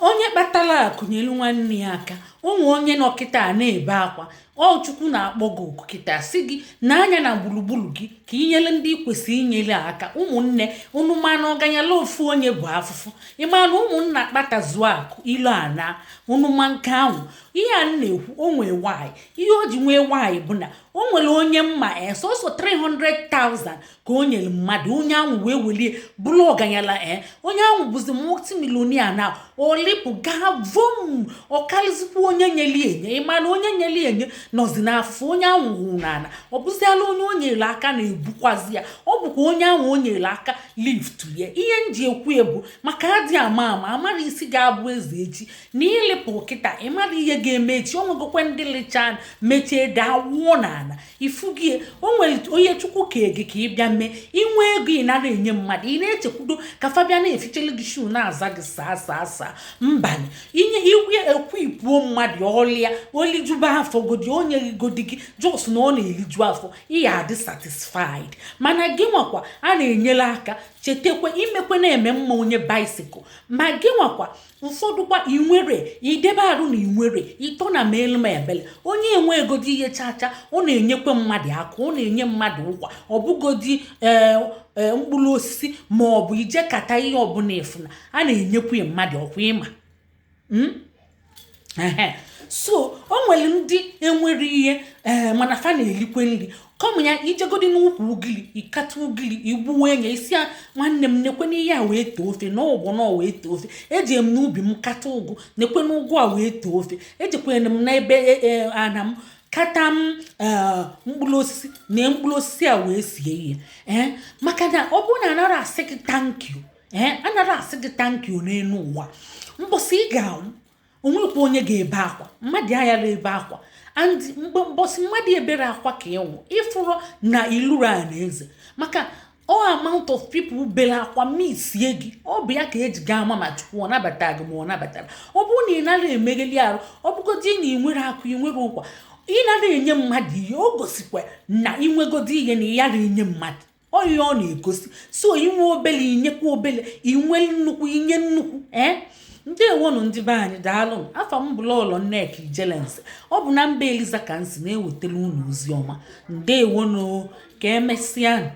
Onye kpatara akụ nyelu nwanne ya aka. Ụmụ onye nọ kịta na-ebe akwa. Ọ Chukwu na-akpọ gị oku kịta, sị gị na anya na gburugburu gị ka inyere ndị kwesịrị inyere aka. Ụmụnne unu, mana ọganyala ofu onye bụ afụfụ. Ịma na ụmụnna kpatazuo akụ ilu ana unu ma nke ahụ ihe a m na-ekwu. O nwee nwaanyị, ihe o ji nwee nwaanyị bụ na o nwere onye mma ee sọsọ 300,000 ka o nyere mmadụ. Onye ahụ wee welie bụrụ ọganyala. Ee, onye ahụ bụzi multimillionaire na olipụ gaa vom, ọkarịzikwa onye nyeli enye. Ịma na onye nyeli enye nọzi n'afụfụ. Onye ahụ hụrụ n'ala, ọ bụziala onye o nyere aka na-ebukwazi ya. Ọ bụkwa onye ahụ o nyere aka lift ya. Ihe m ji ekwu ebu maka adị ama ama, amara isi ga-abụ eze echi na ịlịpụ kịta. Ịmara ihe ga-eme echi. O nwegokwe ndị lichaa mechie daa wụọ n'ala ifugie. O nwere onye Chukwu kee gị ka ị bịa mee inwe ego, ị nara enye mmadụ, ị na-echekwudo ka fabia na-efichele gị shoe, na-aza gị saa saa saa. Mbanye inye igwe ekwipuo mmadụ ọlịa olijuba afọ godi, onye godi gị just na ọ na-eliju afọ, ị ya adị satisfied. Mana gị nwakwa a na-enyere aka, chetakwa imekwe na-eme mma onye bicycle. Ma gị nwakwa ụfọdụ kwa inwere idebe arụ na inwere ịtọ na melu m ebele. Onye enwe egodi ihe chacha, ọ na-enyekwe mmadụ aka, ọ na-enye mmadụ ụkwa, ọ bụgodi ee mkpụrụ osisi ma ọ bụ ije kata ihe ọbụla ịfụna a na-enyekwa mmadụ ọkwa ịma. Ehe, so o nwere ndị enwere ihe ee, mana fa na-elikwe nri kọmụ ya. Ijegodi n'ukwu ugili, ịkata ugili, igbuwe enye isi ya: "Nwanne m, nekwe n'ihe a wee too ofe na ụgbọ na wee too ofe. Eji m n'ubi m kata ụgụ, nekwe n'ụgụ a wee too ofe. Ejekwere m n'ebe ana m kata m mkpụrụ osisi na mkpụrụ osisi a wee sie ihe." Ee, maka na ọ bụrụ na anara asị gị thank you, ee, anara asị gị thank you n'elu ụwa, mbọsị ị ga-anwụ, onwekwa onye ga-ebe akwa. Mmadụ aghara ebe akwa. And mgbe mbọsị mmadụ ebere akwa ka ịnwụ, ịfụrọ na iluru a na eze, maka all amount of people bere akwa misie gị. Ọ bụ ya ka eji gaa ama ma Chukwu ọ nabata gị ma ọ nabatara. Ọ bụrụ na ị nara emegheli arụ, ọ bụgodi na ị nwere akụ, ị nwere ụkwa, ị nara enye mmadụ ihe, o gosikwa na ịnwegodi ihe na ị yara enye mmadụ. Ọ ihe ọ na-egosi. So inwe obele, inyekwa obele; inwe nnukwu, inye nnukwu. Ee, ndewonụ ndị be anyị, daalụ. Afọ m bụ Lọlọ Nneka Ijelense. Ọ bụ na mba Eliza ka m si na-ewetara unu ozi ọma. Ndewonụ, ka emesịa.